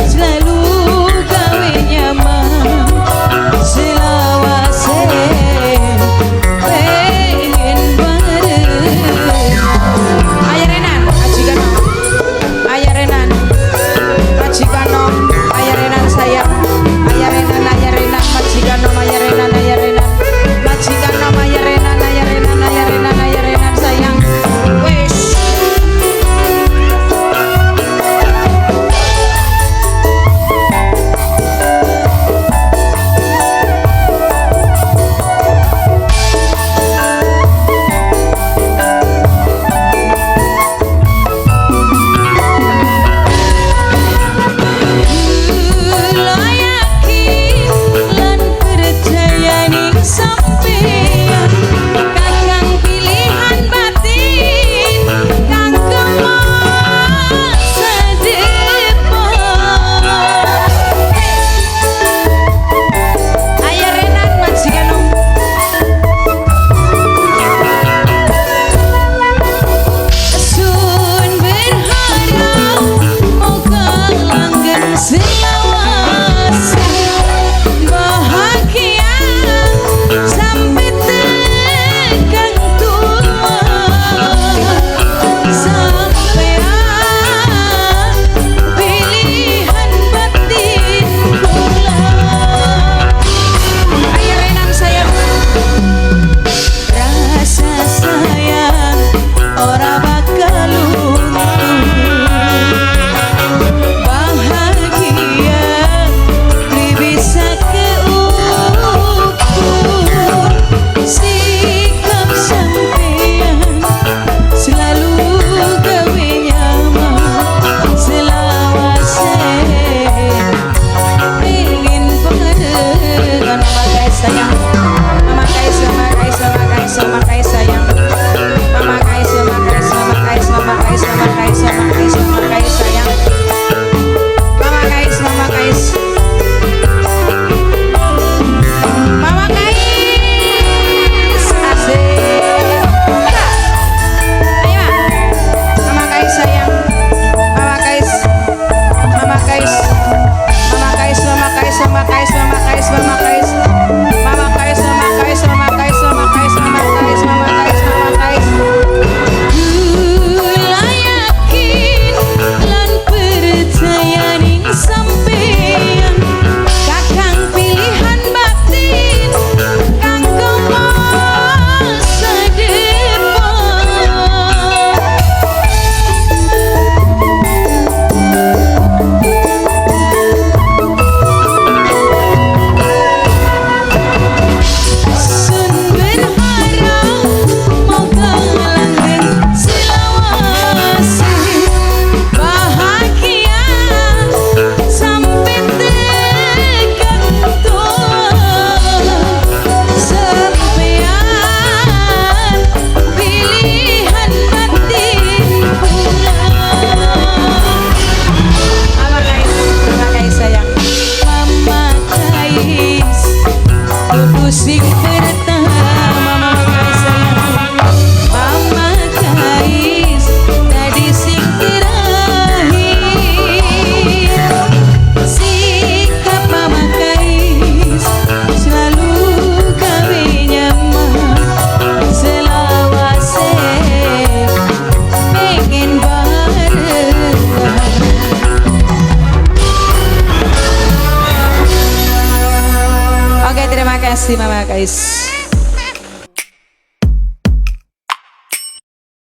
selalu gawe nyaman selawase pengen bareng. Ayah Renan, majikan Ayah Renan, majikan nom, Ayah Renan sayang, Ayah Renan, Ayah Renan, majikan nom, Ayah Renan, Ayah Renan, majikan nom, Ayah Renan, Ayah Renan, Ayah Renan, Ayah Renan sayang. Wes. Kula yakin lan percaya ning sampeyan kakang pilihan batin kanggo masa depan. Ayah Renan majikan om. Sun berharap moga langgeng selawase bahagia sampai tekan tua sampean pilihan batin kula. Ayah Renan sayang, rasa sayang ora bakal luntur bahagia beli bisa keukur sikap sampean selalu gawe nyaman selawase pengen barengan. Mama Kais sayang, Mama Kais, Mama Kais, Mama Kais, Mama Kais sayang, Mama Kais, Mama Kais, Mama Kais, Mama Kais, Mama Kais, Mama Kais, Mama Kais sayang, Mama Kais, Mama Kais, Mama Kais asik. Ayo Mama Kais sayang, Mama Kais, Mama Kais, Mama Kais, Mama Kais, Mama Kais, Mama Kais, Mama Kais, Mama Kais, Mama Kais, Mama Kais, Mama Kais, Mama Kais, Mama Kais, Mama Kais. Kula yakin lan percaya ning sampeyan kakang pilihan batin kanggo masa depan. Sun berharap moga langgeng selawase bahagia sampai tekan tua sampean pilihan batin kula. Mama Kais, Mama Kais sayang, Mama Kais kudu sing pertama. Mama Kais sayang, Mama Kais tadi sing terakhir sikap Mama Kais selalu gawe nyaman selawase pengen bareng. Oke, terima kasih Mama Kais.